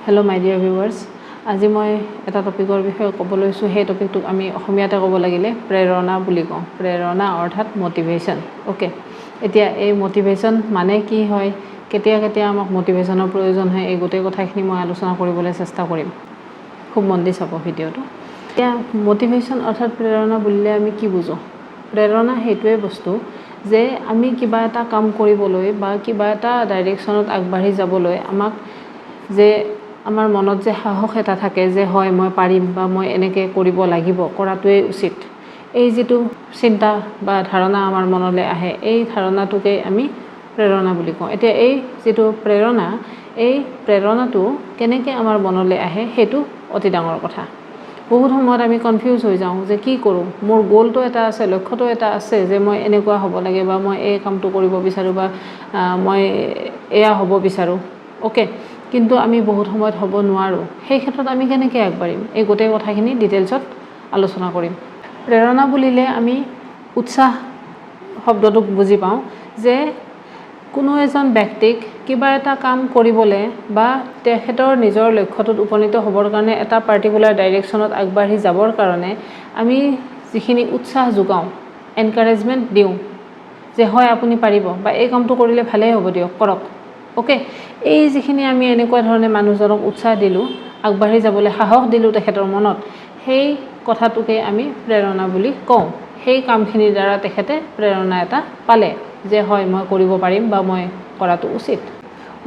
Hello, my dear viewers. আজি মই এটা টপিকৰ বিষয়ে ক'ব লৈছোঁ। সেই টপিকটোক আমি অসমীয়াতে ক'ব লাগিলে প্ৰেৰণা বুলি কওঁ। প্ৰেৰণা অৰ্থাৎ মটিভেশ্যন, অ'কে। এতিয়া এই মটিভেশ্যন মানে কি হয়, কেতিয়া কেতিয়া আমাক মটিভেশ্যনৰ প্ৰয়োজন হয়, এই গোটেই কথাখিনি মই আলোচনা কৰিবলৈ চেষ্টা কৰিম। খুব মন দি চাব ভিডিঅ'টো। এতিয়া মটিভেশ্যন অৰ্থাৎ প্ৰেৰণা বুলিলে আমি কি বুজোঁ? প্ৰেৰণা সেইটোৱে বস্তু যে আমি কিবা এটা কাম কৰিবলৈ বা কিবা এটা ডাইৰেকশ্যনত আগবাঢ়ি যাবলৈ আমাক যে আমাৰ মনত যে সাহস এটা থাকে যে হয়, মই পাৰিম বা মই এনেকৈ কৰিব লাগিব, কৰাটোৱেই উচিত, এই যিটো চিন্তা বা ধাৰণা আমাৰ মনলৈ আহে, এই ধাৰণাটোকেই আমি প্ৰেৰণা বুলি কওঁ। এতিয়া এই যিটো প্ৰেৰণা, এই প্ৰেৰণাটো কেনেকৈ আমাৰ মনলৈ আহে, সেইটো অতি ডাঙৰ কথা। বহুত সময়ত আমি কনফিউজ হৈ যাওঁ যে কি কৰোঁ। মোৰ গ'লটো এটা আছে, লক্ষ্যটো এটা আছে যে মই এনেকুৱা হ'ব লাগে বা মই এই কামটো কৰিব বিচাৰোঁ বা মই এয়া হ'ব বিচাৰোঁ, অ'কে। কিন্তু আমি বহুত সময়ত হ'ব নোৱাৰোঁ। সেই ক্ষেত্ৰত আমি কেনেকৈ আগবাঢ়িম, এই গোটেই কথাখিনি ডিটেইলছত আলোচনা কৰিম। প্ৰেৰণা বুলিলে আমি উৎসাহ শব্দটোক বুজি পাওঁ যে কোনো এজন ব্যক্তিক কিবা এটা কাম কৰিবলৈ বা তেখেতৰ নিজৰ লক্ষ্যটোত উপনীত হ'বৰ কাৰণে, এটা পাৰ্টিকুলাৰ ডাইৰেকশ্যনত আগবাঢ়ি যাবৰ কাৰণে আমি যিখিনি উৎসাহ যোগাওঁ, এনকাৰেজমেণ্ট দিওঁ যে হয়, আপুনি পাৰিব বা এই কামটো কৰিলে ভালেই হ'ব দিয়ক, কৰক, অ'কে। এই যিখিনি আমি এনেকুৱা ধৰণে মানুহজনক উৎসাহ দিলোঁ, আগবাঢ়ি যাবলৈ সাহস দিলোঁ তেখেতৰ মনত, সেই কথাটোকে আমি প্ৰেৰণা বুলি কওঁ। সেই কামখিনিৰ দ্বাৰা তেখেতে প্ৰেৰণা এটা পালে যে হয়, মই কৰিব পাৰিম বা মই কৰাটো উচিত।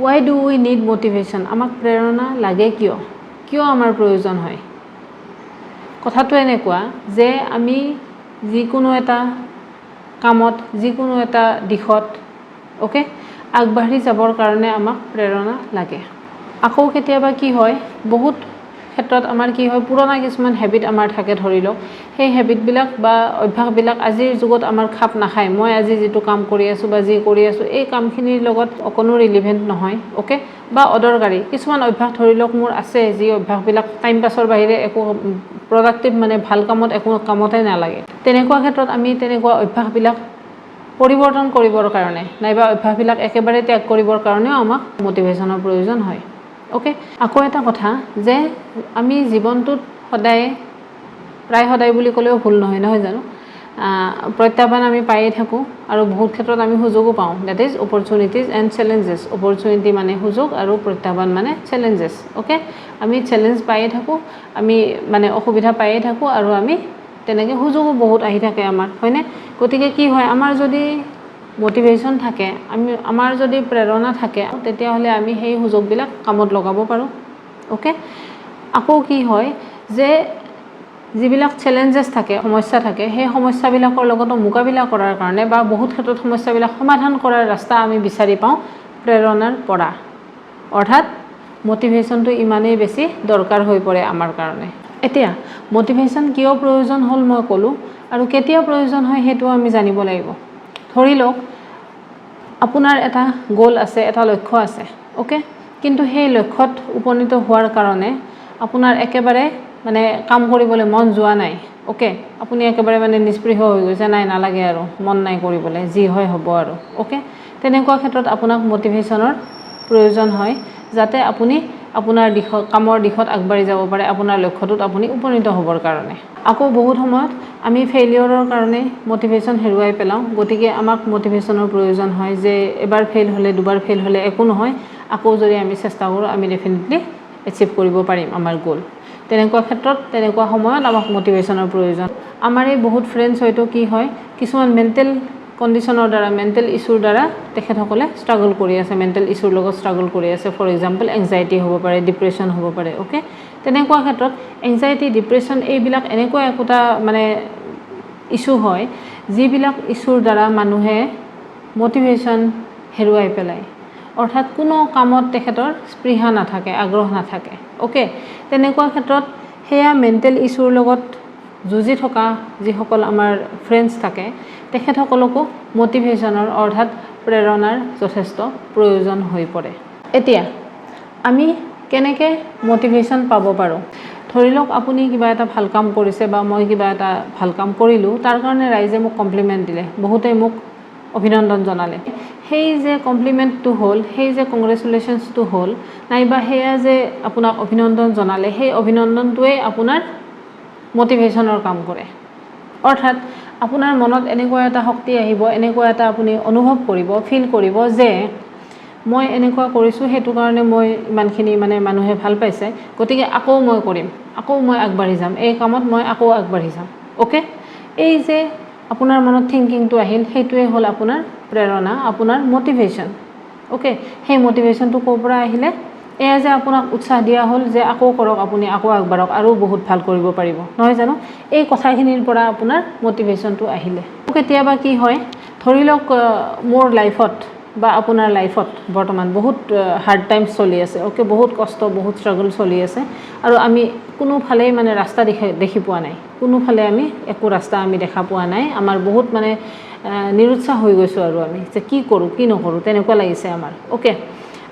Why do we need motivation? আমাক প্ৰেৰণা লাগে কিয়? কিয় আমাৰ প্ৰয়োজন হয়? কথাটো এনেকুৱা যে আমি যিকোনো এটা কামত, যিকোনো এটা দিশত, অ'কে, আগবাঢ়ি যাবৰ কাৰণে আমাক প্ৰেৰণা লাগে। আকৌ কেতিয়াবা কি হয়, বহুত ক্ষেত্ৰত আমাৰ কি হয়, পুৰণা কিছুমান হেবিট আমাৰ থাকে। ধৰি লওক, সেই হেবিটবিলাক বা অভ্যাসবিলাক আজিৰ যুগত আমাৰ খাপ নাখায়। মই আজি যিটো কাম কৰি আছোঁ বা যি কৰি আছোঁ, এই কামখিনিৰ লগত অকণো ৰিলিভেণ্ট নহয়, অ'কে, বা অদৰকাৰী কিছুমান অভ্যাস ধৰি লওক মোৰ আছে, যি অভ্যাসবিলাক টাইম পাছৰ বাহিৰে একো প্ৰডাক্টিভ মানে ভাল কামত একো কামতে নালাগে। তেনেকুৱা ক্ষেত্ৰত আমি তেনেকুৱা অভ্যাসবিলাক পৰিৱৰ্তন কৰিবৰ কাৰণে নাইবা অভ্যাসবিলাক একেবাৰে ত্যাগ কৰিবৰ কাৰণেও আমাক মটিভেশ্যনৰ প্ৰয়োজন হয়, অ'কে। আকৌ এটা কথা যে আমি জীৱনটোত সদায়, প্ৰায় সদায় বুলি ক'লেও ভুল নহয়, নহয় জানো, প্ৰত্যাহ্বান আমি পায়ে থাকোঁ আৰু বহুত ক্ষেত্ৰত আমি সুযোগো পাওঁ। That is opportunities and challenges. Opportunity মানে সুযোগ আৰু প্ৰত্যাহ্বান মানে চেলেঞ্জেছ, অ'কে। আমি চেলেঞ্জ পায়ে থাকোঁ, আমি মানে অসুবিধা পায়ে থাকোঁ আৰু আমি তেনেকৈ সুযোগো বহুত আহি থাকে আমাৰ, হয়নে? গতিকে কি হয়, আমাৰ যদি মটিভেশ্যন থাকে, আমাৰ যদি প্ৰেৰণা থাকে, তেতিয়াহ'লে আমি সেই সুযোগবিলাক কামত লগাব পাৰোঁ, অ'কে। আকৌ কি হয় যে যিবিলাক চেলেঞ্জেছ থাকে, সমস্যা থাকে, সেই সমস্যাবিলাকৰ লগতো মোকাবিলা কৰাৰ কাৰণে বা বহুত ক্ষেত্ৰত সমস্যাবিলাক সমাধান কৰাৰ ৰাস্তা আমি বিচাৰি পাওঁ প্ৰেৰণাৰ পৰা। অৰ্থাৎ মটিভেশ্যনটো ইমানেই বেছি দৰকাৰ হৈ পৰে আমাৰ কাৰণে। এতিয়া মটিভেশ্যন কিয় প্ৰয়োজন হ'ল মই ক'লোঁ আৰু কেতিয়া প্ৰয়োজন হয় সেইটো আমি জানিব লাগিব। ধৰি লওক, আপোনাৰ এটা গ'ল আছে, এটা লক্ষ্য আছে, অ'কে। কিন্তু সেই লক্ষ্যত উপনীত হোৱাৰ কাৰণে আপোনাৰ একেবাৰে মানে কাম কৰিবলৈ মন যোৱা নাই, অ'কে। আপুনি একেবাৰে মানে নিস্পৃহ হৈ গৈছে, নাই, নালাগে আৰু, মন নাই কৰিবলৈ, যি হয় হ'ব আৰু, অ'কে। তেনেকুৱা ক্ষেত্ৰত আপোনাক মটিভেশ্যনৰ প্ৰয়োজন হয়, যাতে আপুনি আপোনাৰ দিশত, কামৰ দিশত আগবাঢ়ি যাব পাৰে, আপোনাৰ লক্ষ্যটোত আপুনি উপনীত হ'বৰ কাৰণে। আকৌ বহুত সময়ত আমি ফেইলিয়ৰৰ কাৰণে মটিভেশ্যন হেৰুৱাই পেলাওঁ। গতিকে আমাক মটিভেশ্যনৰ প্ৰয়োজন হয় যে এবাৰ ফেইল হ'লে, দুবাৰ ফেইল হ'লে একো নহয়, আকৌ যদি আমি চেষ্টা কৰোঁ, আমি ডেফিনেটলি এচিভ কৰিব পাৰিম আমাৰ গ'ল। তেনেকুৱা ক্ষেত্ৰত, তেনেকুৱা সময়ত আমাক মটিভেশ্যনৰ প্ৰয়োজন। আমাৰ এই বহুত ফ্ৰেণ্ডছ হয়তো কি হয়, কিছুমান মেণ্টেল কণ্ডিশ্যনৰ দ্বাৰা, মেণ্টেল ইছ্যুৰ দ্বাৰা তেখেতসকলে ষ্ট্ৰাগল কৰি আছে, মেণ্টেল ইছ্যুৰ লগত ষ্ট্ৰাগল কৰি আছে। ফৰ এক্সাম্পল, এংজাইটি হ'ব পাৰে, ডিপ্ৰেশ্যন হ'ব পাৰে, অ'কে। তেনেকুৱা ক্ষেত্ৰত এংজাইটি, ডিপ্ৰেশ্যন এইবিলাক এনেকুৱা একোটা মানে ইছ্যু হয়, যিবিলাক ইছ্যুৰ দ্বাৰা মানুহে মটিভেশ্যন হেৰুৱাই পেলায়। অৰ্থাৎ কোনো কামত তেখেতৰ স্পৃহা নাথাকে, আগ্ৰহ নাথাকে, অ'কে। তেনেকুৱা ক্ষেত্ৰত সেয়া মেণ্টেল ইছ্যুৰ লগত যুঁজি থকা যিসকল আমাৰ ফ্ৰেণ্ডছ থাকে, তেখেতসকলকো মটিভেশ্যনৰ অৰ্থাৎ প্ৰেৰণাৰ যথেষ্ট প্ৰয়োজন হৈ পৰে। এতিয়া আমি কেনেকৈ মটিভেশ্যন পাব পাৰোঁ? ধৰি লওক, আপুনি কিবা এটা ভাল কাম কৰিছে বা মই কিবা এটা ভাল কাম কৰিলোঁ, তাৰ কাৰণে ৰাইজে মোক কমপ্লিমেণ্ট দিলে, বহুতে মোক অভিনন্দন জনালে। সেই সেই যে কমপ্লিমেণ্টটো হ'ল, সেই যে কংগ্ৰেচুলেশ্যনছটো হ'ল, নাইবা সেয়া যে আপোনাক অভিনন্দন জনালে, সেই অভিনন্দনটোৱেই আপোনাৰ মটিভেশ্যনৰ কাম কৰে। অৰ্থাৎ আপোনাৰ মনত এনেকুৱা এটা শক্তি আহিব, এনেকুৱা এটা আপুনি অনুভৱ কৰিব, ফিল কৰিব যে মই এনেকুৱা কৰিছোঁ, সেইটো কাৰণে মই ইমানখিনি মানে মানুহে ভাল পাইছে, গতিকে আকৌ মই কৰিম, আকৌ মই আগবাঢ়ি যাম, এই কামত মই আকৌ আগবাঢ়ি যাম। অ'কে, এই যে আপোনাৰ মনত থিংকিংটো আহিল, সেইটোৱে হ'ল আপোনাৰ প্ৰেৰণা, আপোনাৰ মটিভেশ্যন। অ'কে, সেই মটিভেশ্যনটো ক'ৰ পৰা আহিলে? এয়া যে আপোনাক উৎসাহ দিয়া হ'ল যে আকৌ কৰক আপুনি, আকৌ আগবাঢ়ক আৰু বহুত ভাল কৰিব পাৰিব, নহয় জানো? এই কথাখিনিৰ পৰা আপোনাৰ মটিভেশ্যনটো আহিলে। কেতিয়াবা কি হয়, ধৰি লওক মোৰ লাইফত বা আপোনাৰ লাইফত বৰ্তমান বহুত হাৰ্ড টাইমছ চলি আছে, অ'কে, বহুত কষ্ট, বহুত ষ্ট্ৰাগল চলি আছে আৰু আমি কোনোফালেই মানে ৰাস্তা দেখি পোৱা নাই, কোনোফালে আমি একো ৰাস্তা আমি দেখা পোৱা নাই। আমাৰ বহুত মানে নিৰুৎসাহ হৈ গৈছোঁ আৰু আমি যে কি কৰোঁ, কি নকৰোঁ, তেনেকুৱা লাগিছে আমাৰ। অ'কে,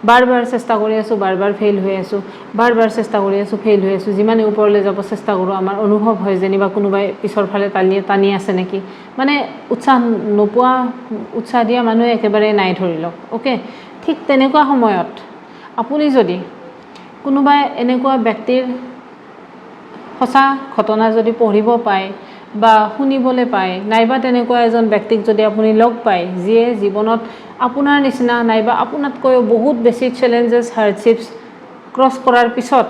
বাৰ বাৰ চেষ্টা কৰি আছোঁ, বাৰ বাৰ ফেইল হৈ আছোঁ, বাৰ বাৰ চেষ্টা কৰি আছোঁ, ফেইল হৈ আছোঁ। যিমানে ওপৰলৈ যাব চেষ্টা কৰোঁ, আমাৰ অনুভৱ হয় যেনিবা কোনোবাই পিছৰ ফালে টানি টানি আছে নেকি। মানে উৎসাহ নোপোৱা, উৎসাহ দিয়া মানুহে একেবাৰে নাই ধৰি লওক। অ'কে, ঠিক তেনেকুৱা সময়ত আপুনি যদি কোনোবা এনেকুৱা ব্যক্তিৰ সঁচা ঘটনা যদি পঢ়িব পায় বা শুনিবলৈ পায়, নাইবা তেনেকুৱা এজন ব্যক্তিক যদি আপুনি লগ পায়, যিয়ে জীৱনত আপোনাৰ নিচিনা নাইবা আপোনাতকৈও বহুত বেছি চেলেঞ্জেছ, হাৰ্ডশ্বিপছ ক্ৰছ কৰাৰ পিছত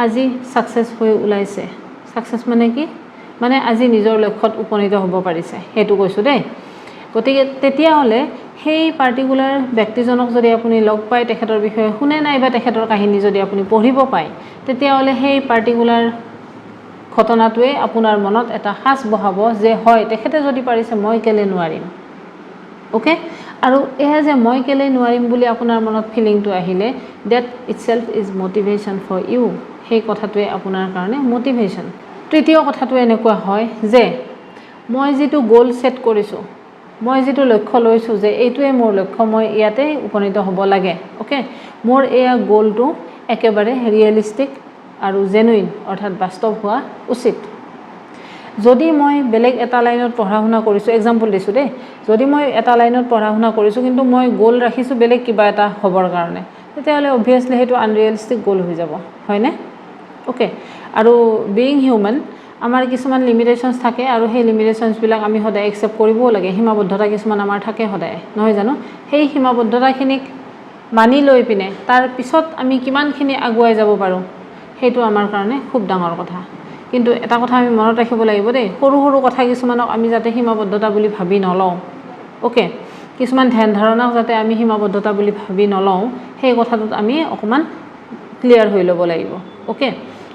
আজি ছাকচেছ হৈ ওলাইছে। ছাকচেছ মানে কি? মানে আজি নিজৰ লক্ষ্যত উপনীত হ'ব পাৰিছে, সেইটো কৈছোঁ দেই। গতিকে তেতিয়াহ'লে সেই পাৰ্টিকুলাৰ ব্যক্তিজনক যদি আপুনি লগ পায়, তেখেতৰ বিষয়ে শুনে নাইবা তেখেতৰ কাহিনী যদি আপুনি পঢ়িব পায়, তেতিয়াহ'লে সেই পাৰ্টিকুলাৰ ঘটনাটোৱে আপোনাৰ মনত এটা সাঁচ বহাব যে হয়, তেখেতে যদি পাৰিছে, মই কেলৈ নোৱাৰিম? অ'কে, আৰু এয়া যে মই কেলৈ নোৱাৰিম বুলি আপোনাৰ মনত ফিলিংটো আহিলে, that itself is motivation for you. সেই কথাটোৱে আপোনাৰ কাৰণে মটিভেশ্যন। তৃতীয় কথাটো এনেকুৱা হয় যে মই যিটো গ'ল ছেট কৰিছোঁ, মই যিটো লক্ষ্য লৈছোঁ যে এইটোৱে মোৰ লক্ষ্য, মই ইয়াতে উপনীত হ'ব লাগে, অ'কে, মোৰ এয়া গ'লটো একেবাৰে ৰিয়েলিষ্টিক আৰু জেনুইন, অৰ্থাৎ বাস্তৱ হোৱা উচিত। যদি মই বেলেগ এটা লাইনত পঢ়া শুনা কৰিছোঁ, এক্সাম্পল দিছোঁ দেই, যদি মই এটা লাইনত পঢ়া শুনা কৰিছোঁ, কিন্তু মই গ'ল ৰাখিছোঁ বেলেগ কিবা এটা হ'বৰ কাৰণে, তেতিয়াহ'লে অভিয়াছলি সেইটো আনৰিয়েলিষ্টিক গ'ল হৈ যাব, হয়নে? অ'কে, আৰু বিয়িং হিউমেন, আমাৰ কিছুমান লিমিটেশ্যনছ থাকে আৰু সেই লিমিটেশ্যনছবিলাক আমি সদায় একচেপ্ট কৰিবও লাগে। সীমাবদ্ধতা কিছুমান আমাৰ থাকে সদায়, নহয় জানো? সেই সীমাবদ্ধতাখিনিক মানি লৈ পিনে তাৰ পিছত আমি কিমানখিনি আগুৱাই যাব পাৰোঁ, সেইটো আমাৰ কাৰণে খুব ডাঙৰ কথা। কিন্তু এটা কথা আমি মনত ৰাখিব লাগিব দেই, সৰু সৰু কথা কিছুমানক আমি যাতে সীমাবদ্ধতা বুলি ভাবি নলওঁ। অ'কে, কিছুমান ধ্যান ধাৰণাক যাতে আমি সীমাবদ্ধতা বুলি ভাবি নলওঁ, সেই কথাটোত আমি অকণমান ক্লিয়াৰ হৈ ল'ব লাগিব। অ'কে,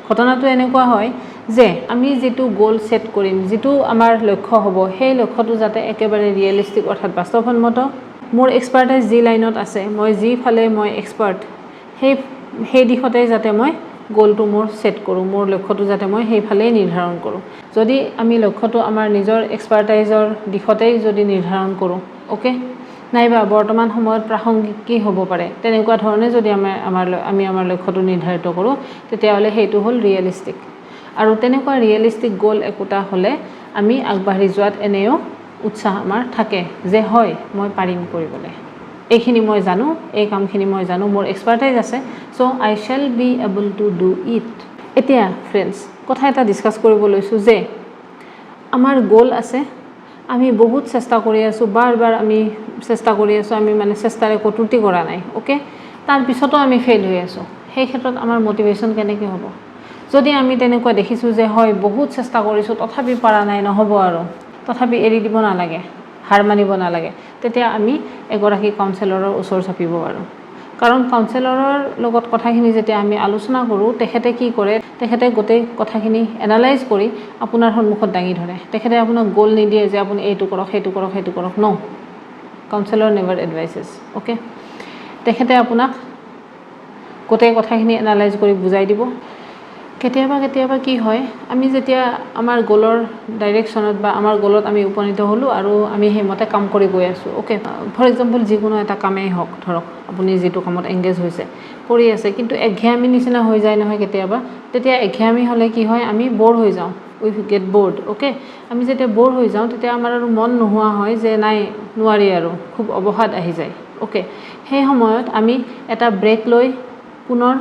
ঘটনাটো এনেকুৱা হয় যে আমি যিটো গ'ল ছেট কৰিম, যিটো আমাৰ লক্ষ্য হ'ব, সেই লক্ষ্যটো যাতে একেবাৰে ৰিয়েলিষ্টিক, অৰ্থাৎ বাস্তৱসন্মত। মোৰ এক্সপাৰ্টাইজ যি লাইনত আছে, মই যিফালে মই এক্সপাৰ্ট, সেই দিশতে যাতে মই গ'লটো মোৰ ছেট কৰোঁ, মোৰ লক্ষ্যটো যাতে মই সেইফালেই নিৰ্ধাৰণ কৰোঁ। যদি আমি লক্ষ্যটো আমাৰ নিজৰ এক্সপাৰ্টাইজৰ দিশতেই যদি নিৰ্ধাৰণ কৰোঁ, অ'কে, নাইবা বৰ্তমান সময়ত প্ৰাসংগিক কি হ'ব পাৰে, তেনেকুৱা ধৰণে যদি আমি আমাৰ লক্ষ্যটো নিৰ্ধাৰিত কৰোঁ, তেতিয়াহ'লে সেইটো হ'ল ৰিয়েলিষ্টিক। আৰু তেনেকুৱা ৰিয়েলিষ্টিক গ'ল একোটা হ'লে আমি আগবাঢ়ি যোৱাত এনেও উৎসাহ আমাৰ থাকে যে হয়, মই পাৰিম কৰিবলৈ, এইখিনি মই জানো, এই কামখিনি মই জানো, মোৰ এক্সপাৰ্টাইজ আছে, so I shall be able to do it. এতিয়া ফ্ৰেণ্ডছ, কথা এটা ডিছকাছ কৰিব লৈছোঁ যে আমাৰ গ'ল আছে, আমি বহুত চেষ্টা কৰি আছোঁ, বাৰ বাৰ আমি চেষ্টা কৰি আছোঁ, আমি মানে চেষ্টাৰে ত্ৰুটি কৰা নাই, অ'কে, তাৰপিছতো আমি ফেইল হৈ আছোঁ। সেই ক্ষেত্ৰত আমাৰ মটিভেশ্যন কেনেকৈ হ'ব? যদি আমি তেনেকুৱা দেখিছোঁ যে হয়, বহুত চেষ্টা কৰিছোঁ, তথাপি পৰা নাই, নহ'ব আৰু, তথাপি এৰি দিব নালাগে, হাৰ মানিব নালাগে। তেতিয়া আমি এগৰাকী কাউন্সেলৰৰ ওচৰ চাপিব পাৰোঁ। কাৰণ কাউন্সেলৰৰ লগত কথাখিনি যেতিয়া আমি আলোচনা কৰোঁ, তেখেতে কি কৰে? তেখেতে গোটেই কথাখিনি এনালাইজ কৰি আপোনাৰ সন্মুখত দাঙি ধৰে। তেখেতে আপোনাক গ'ল নিদিয়ে যে আপুনি এইটো কৰক, সেইটো কৰক, সেইটো কৰক। No, counsellor never advises, okay? তেখেতে আপোনাক গোটেই কথাখিনি এনালাইজ কৰি বুজাই দিব। কেতিয়াবা কেতিয়াবা কি হয়, আমি যেতিয়া আমাৰ গ'লৰ ডাইৰেকশ্যনত বা আমাৰ গ'লত আমি উপনীত হ'লোঁ আৰু আমি সেইমতে কাম কৰি গৈ আছোঁ, অ'কে, ফৰ এক্সাম্পল, যিকোনো এটা কামেই হওক, ধৰক আপুনি যিটো কামত এংগেজ হৈছে, কৰি আছে, কিন্তু একঘেয়ামী নিচিনা হৈ যায় নহয় কেতিয়াবা। তেতিয়া একঘেয়ামী হ'লে কি হয়? আমি ব'ৰ হৈ যাওঁ, we get bored, okay? আমি যেতিয়া ব'ৰ হৈ যাওঁ, তেতিয়া আমাৰ আৰু মন নোহোৱা হয় যে নাই। নোৱাৰি আৰু খুব অৱসাদ আহি যায়, অ'কে, সেই সময়ত আমি এটা ব্ৰেক লৈ পুনৰ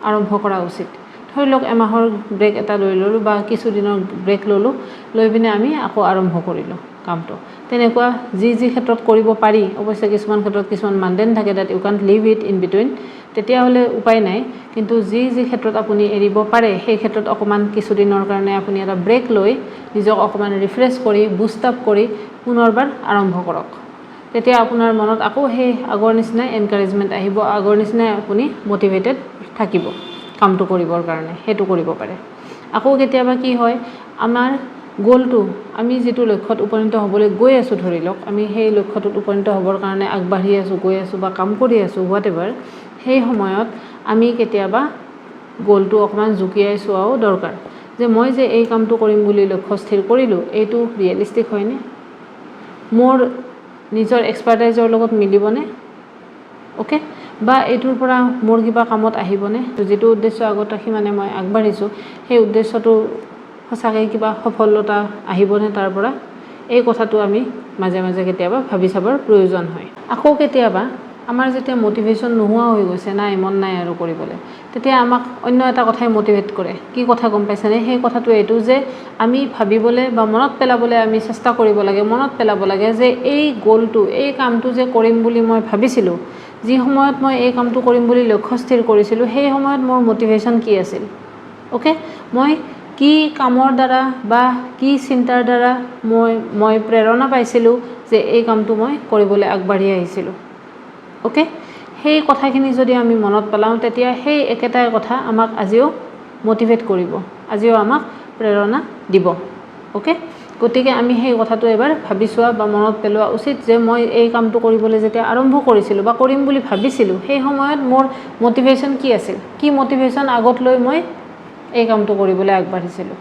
আৰম্ভ কৰা উচিত। ধৰি লওক এমাহৰ ব্ৰেক এটা লৈ ল'লোঁ বা কিছুদিনৰ ব্ৰেক ল'লোঁ, লৈ পিনে আমি আকৌ আৰম্ভ কৰিলোঁ কামটো। তেনেকুৱা যি যি ক্ষেত্ৰত কৰিব পাৰি। অৱশ্যে কিছুমান ক্ষেত্ৰত কিছুমান মাণ্ডেন থাকে that U can't live it in between, তেতিয়াহ'লে উপায় নাই। কিন্তু যি যি ক্ষেত্ৰত আপুনি এৰিব পাৰে, সেই ক্ষেত্ৰত অকণমান কিছুদিনৰ কাৰণে আপুনি এটা ব্ৰেক লৈ নিজক অকণমান ৰিফ্ৰেছ কৰি, বুষ্ট আপ কৰি পুনৰবাৰ আৰম্ভ কৰক। তেতিয়া আপোনাৰ মনত আকৌ সেই আগৰ নিচিনাই এনকাৰেজমেণ্ট আহিব, আগৰ নিচিনাই আপুনি মটিভেটেড থাকিব কামটো কৰিবৰ কাৰণে। সেইটো কৰিব পাৰে। আকৌ কেতিয়াবা কি হয়, আমাৰ গ'লটো, আমি যিটো লক্ষ্যত উপনীত হ'বলৈ গৈ আছোঁ, ধৰি লওক আমি সেই লক্ষ্যটোত উপনীত হ'বৰ কাৰণে আগবাঢ়ি আছোঁ, গৈ আছোঁ বা কাম কৰি আছোঁ, what ever, সেই সময়ত আমি কেতিয়াবা গ'লটো অকণমান জুকিয়াই চোৱাও দৰকাৰ যে মই যে এই কামটো কৰিম বুলি লক্ষ্য স্থিৰ কৰিলোঁ, এইটো ৰিয়েলিষ্টিক হয়নে? মোৰ নিজৰ এক্সপাৰ্টাইজৰ লগত মিলিবনে? অ'কে, বা এইটোৰ পৰা মোৰ কিবা কামত আহিবনে? যিটো উদ্দেশ্য আগত ৰাখি মানে মই আগবাঢ়িছোঁ, সেই উদ্দেশ্যটো সঁচাকৈ কিবা সফলতা আহিবনে তাৰ পৰা? এই কথাটো আমি মাজে মাজে কেতিয়াবা ভাবি চাবৰ প্ৰয়োজন হয়। আকৌ কেতিয়াবা আমাৰ যেতিয়া মটিভেশ্যন নোহোৱা হৈ গৈছে, নাই, মন নাই আৰু কৰিবলৈ, তেতিয়া আমাক অন্য এটা কথাই মটিভেট কৰে। কি কথা গম পাইছেনে? সেই কথাটো এইটো যে আমি ভাবিবলৈ বা মনত পেলাবলৈ আমি চেষ্টা কৰিব লাগে, মনত পেলাব লাগে যে এই গ'লটো, এই কামটো যে কৰিম বুলি মই ভাবিছিলোঁ, যি সময়ত মই এই কামটো কৰিম বুলি লক্ষ্য স্থিৰ কৰিছিলোঁ, সেই সময়ত মোৰ মটিভেশ্যন কি আছিল? অ'কে, মই কি কামৰ দ্বাৰা বা কি চিন্তাৰ দ্বাৰা মই প্ৰেৰণা পাইছিলোঁ যে এই কামটো মই কৰিবলৈ আগবাঢ়ি আহিছিলোঁ? অ'কে, সেই কথাখিনি যদি আমি মনত পেলাওঁ, তেতিয়া সেই একেটাই কথা আমাক আজিও মটিভেট কৰিব, আজিও আমাক প্ৰেৰণা দিব। অ'কে, গতিকে আমি সেই কথাটো এবাৰ ভাবি চোৱা বা মনত পেলোৱা উচিত যে মই এই কামটো কৰিবলৈ যেতিয়া আৰম্ভ কৰিছিলোঁ বা কৰিম বুলি ভাবিছিলোঁ, সেই সময়ত মোৰ মটিভেশ্যন কি আছিল? কি মটিভেশ্যন আগত লৈ মই এই কামটো কৰিবলৈ আগবাঢ়িছিলোঁ?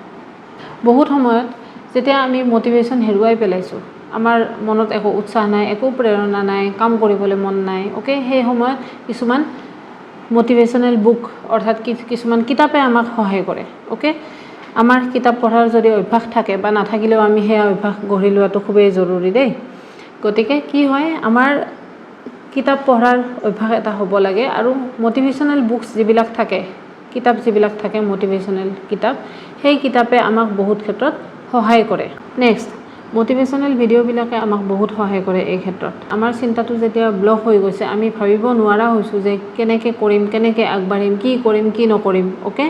বহুত সময়ত যেতিয়া আমি মটিভেশ্যন হেৰুৱাই পেলাইছোঁ, আমাৰ মনত একো উৎসাহ নাই, একো প্ৰেৰণা নাই, কাম কৰিবলৈ মন নাই, অ'কে, সেই সময়ত কিছুমান মটিভেশ্যনেল বুক অৰ্থাৎ কিছুমান কিতাপে আমাক সহায় কৰে। অ'কে, আমাৰ কিতাপ পঢ়াৰ যদি অভ্যাস থাকে বা নাথাকিলেও আমি সেয়া অভ্যাস গঢ়ি লোৱাটো খুবেই জৰুৰী দেই। গতিকে কি হয়, আমাৰ কিতাপ পঢ়াৰ অভ্যাস এটা হ'ব লাগে আৰু মটিভেশ্যনেল বুকছ যিবিলাক থাকে, কিতাপ যিবিলাক থাকে, মটিভেশ্যনেল কিতাপ, সেই কিতাপে আমাক বহুত ক্ষেত্ৰত সহায় কৰে। নেক্সট, মটিভেশ্যনেল ভিডিঅ'বিলাকে আমাক বহুত সহায় কৰে এই ক্ষেত্ৰত। আমাৰ চিন্তাটো যেতিয়া ব্লক হৈ গৈছে, আমি ভাবিব নোৱাৰা হৈছোঁ যে কেনেকৈ কৰিম, কেনেকৈ আগবাঢ়িম, কি কৰিম, কি নকৰিম, okay,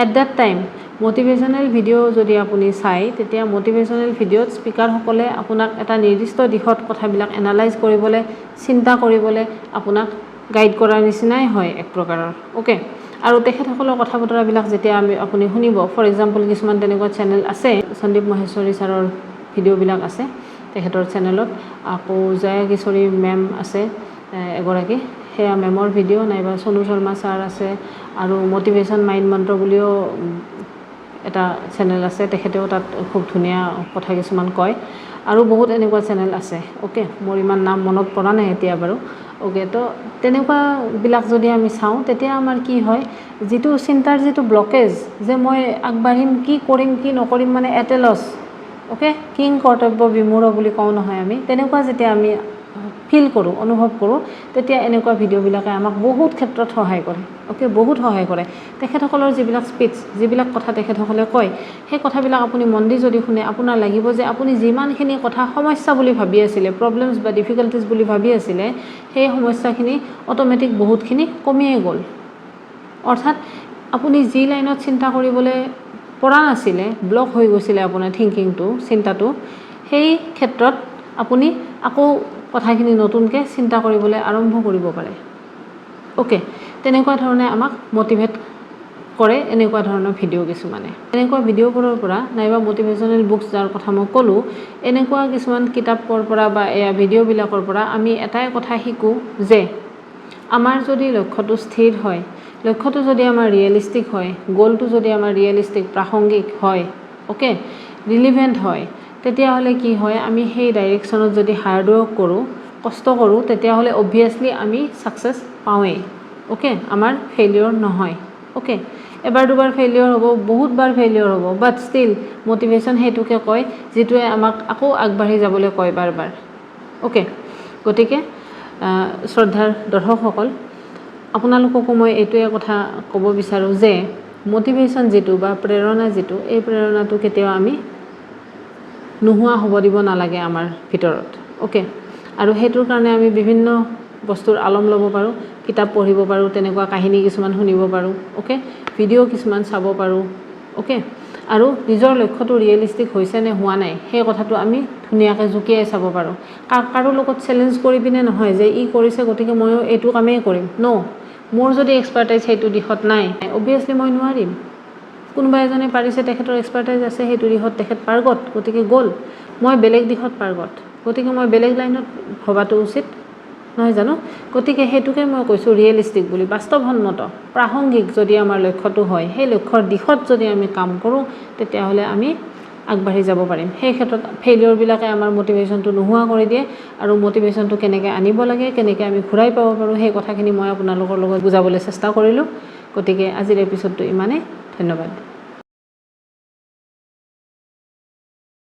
at that time motivational video যদি আপুনি চায়, তেতিয়া মটিভেশ্যনেল ভিডিঅ'ত স্পীকাৰসকলে আপোনাক এটা নিৰ্দিষ্ট দিশত কথাবিলাক এনালাইজ কৰিবলৈ, চিন্তা কৰিবলৈ আপোনাক গাইড কৰাৰ নিচিনাই হয় এক প্ৰকাৰৰ। অ'কে, আৰু তেখেতসকলৰ কথা বতৰাবিলাক যেতিয়া আপুনি শুনিব, ফৰ এক্সাম্পল কিছুমান তেনেকুৱা চেনেল আছে, সন্দীপ মহেশ্বৰী ছাৰৰ ভিডিঅ'বিলাক আছে তেখেতৰ চেনেলত, আকৌ জয়া কিশোৰী মেম আছে এগৰাকী, সেয়া মেমৰ ভিডিঅ', নাইবা চনু শৰ্মা ছাৰ আছে আৰু মটিভেশ্যন মাইণ্ড মন্ত্ৰ বুলিও এটা চেনেল আছে, তেখেতেও তাত খুব ধুনীয়া কথা কিছুমান কয়। আৰু বহুত এনেকুৱা চেনেল আছে। অ'কে, মোৰ ইমান নাম মনত পৰা নাই এতিয়া বাৰু। অ'কে, তো তেনেকুৱাবিলাক যদি আমি চাওঁ, তেতিয়া আমাৰ কি হয়, যিটো চিন্তাৰ যিটো ব্লকেজ যে মই আগবাঢ়িম, কি কৰিম, কি নকৰিম, মানে এট এ লছ, অ'কে, কিং কৰ্তব্য বিমূঢ় বুলি কওঁ নহয় আমি, তেনেকুৱা যেতিয়া আমি ফিল কৰোঁ, অনুভৱ কৰোঁ, তেতিয়া এনেকুৱা ভিডিঅ'বিলাকে আমাক বহুত ক্ষেত্ৰত সহায় কৰে। অ'কে, বহুত সহায় কৰে। তেখেতসকলৰ যিবিলাক স্পীচ, যিবিলাক কথা তেখেতসকলে কয়, সেই কথাবিলাক আপুনি মন দি যদি শুনে, আপোনাৰ লাগিব যে আপুনি যিমানখিনি কথা সমস্যা বুলি ভাবি আছিলে, প্ৰব্লেমছ বা ডিফিকাল্টিজ বুলি ভাবি আছিলে, সেই সমস্যাখিনি অট'মেটিক বহুতখিনি কমিয়ে গ'ল। অৰ্থাৎ আপুনি যি লাইনত চিন্তা কৰিবলৈ পৰা নাছিলে, ব্লক হৈ গৈছিলে আপোনাৰ থিংকিংটো, চিন্তাটো, সেই ক্ষেত্ৰত আপুনি আকৌ কথাখিনি নতুনকৈ চিন্তা কৰিবলৈ আৰম্ভ কৰিব পাৰে। অ'কে, তেনেকুৱা ধৰণে আমাক মটিভেট কৰে এনেকুৱা ধৰণৰ ভিডিঅ' কিছুমানে। এনেকুৱা ভিডিঅ'বোৰৰ পৰা নাইবা মটিভেশ্যনেল বুকছ যাৰ কথা মই ক'লোঁ, এনেকুৱা কিছুমান কিতাপৰ পৰা বা এয়া ভিডিঅ'বিলাকৰ পৰা আমি এটাই কথা শিকোঁ যে আমাৰ যদি লক্ষ্যটো স্থিৰ হয়, লক্ষ্যটো যদি আমাৰ ৰিয়েলিষ্টিক হয়, গ'লটো যদি আমাৰ ৰিয়েলিষ্টিক, প্ৰাসংগিক হয়, অ'কে, ৰিলিভেণ্ট হয়, তেতিয়াহ'লে কি হয়, আমি সেই ডাইৰেকশ্যনত যদি হাৰ্ড ৱৰ্ক কৰোঁ, কষ্ট কৰোঁ, তেতিয়াহ'লে অবভিয়াছলি আমি ছাকচেছ পাওঁৱেই। অ'কে, আমাৰ ফেইলিয়ৰ নহয়। অ'কে, এবাৰ দুবাৰ ফেইলিয়ৰ হ'ব, বহুতবাৰ ফেইলিয়ৰ হ'ব, বাট ষ্টিল মটিভেশ্যন সেইটোকে কয় যিটোৱে আমাক আকৌ আগবাঢ়ি যাবলৈ কয় বাৰ বাৰ। অ'কে, গতিকে শ্ৰদ্ধাৰ দৰ্শকসকল, আপোনালোককো মই এইটোৱে কথা ক'ব বিচাৰোঁ যে মটিভেশ্যন যিটো বা প্ৰেৰণা যিটো, এই প্ৰেৰণাটো কেতিয়াও আমি নোহোৱা হ'ব দিব নালাগে আমাৰ ভিতৰত। অ'কে, আৰু সেইটোৰ কাৰণে আমি বিভিন্ন বস্তুৰ আলম ল'ব পাৰোঁ, কিতাপ পঢ়িব পাৰোঁ, তেনেকুৱা কাহিনী কিছুমান শুনিব পাৰোঁ, অ'কে, ভিডিঅ' কিছুমান চাব পাৰোঁ। অ'কে, আৰু নিজৰ লক্ষ্যটো ৰিয়েলিষ্টিক হৈছে নে হোৱা নাই, সেই কথাটো আমি ধুনীয়াকৈ জুকিয়াই চাব পাৰোঁ। কাৰো লগত চেলেঞ্জ কৰি পিনে নহয় যে ই কৰিছে, গতিকে ময়ো এইটো কামেই কৰিম। ন', মোৰ যদি এক্সপাৰ্টাইজ সেইটো দিশত নাই, অভিয়াছলি মই নোৱাৰিম। কোনোবা এজনে পাৰিছে, তেখেতৰ এক্সপাৰ্টাইজ আছে সেইটো দিশত, তেখেত পাৰ্গত, গতিকে গ'ল। মই বেলেগ দিশত পাৰ্গত, গতিকে মই বেলেগ লাইনত ভবাটো উচিত নহয় জানো? গতিকে সেইটোকে মই কৈছোঁ ৰিয়েলিষ্টিক বুলি। বাস্তৱসন্মত, প্ৰাসংগিক যদি আমাৰ লক্ষ্যটো হয়, সেই লক্ষ্যৰ দিশত যদি আমি কাম কৰোঁ, তেতিয়াহ'লে আমি আগবাঢ়ি যাব পাৰিম। সেই ক্ষেত্ৰত ফেইলিয়ৰবিলাকে আমাৰ মটিভেশ্যনটো নোহোৱা কৰি দিয়ে। আৰু মটিভেশ্যনটো কেনেকৈ আনিব লাগে, কেনেকৈ আমি ঘূৰাই পাব পাৰোঁ, সেই কথাখিনি মই আপোনালোকৰ লগত বুজাবলৈ চেষ্টা কৰিলোঁ। গতিকে আজিৰ এপিছ'ডটো ইমানেই। ধন্যবাদ।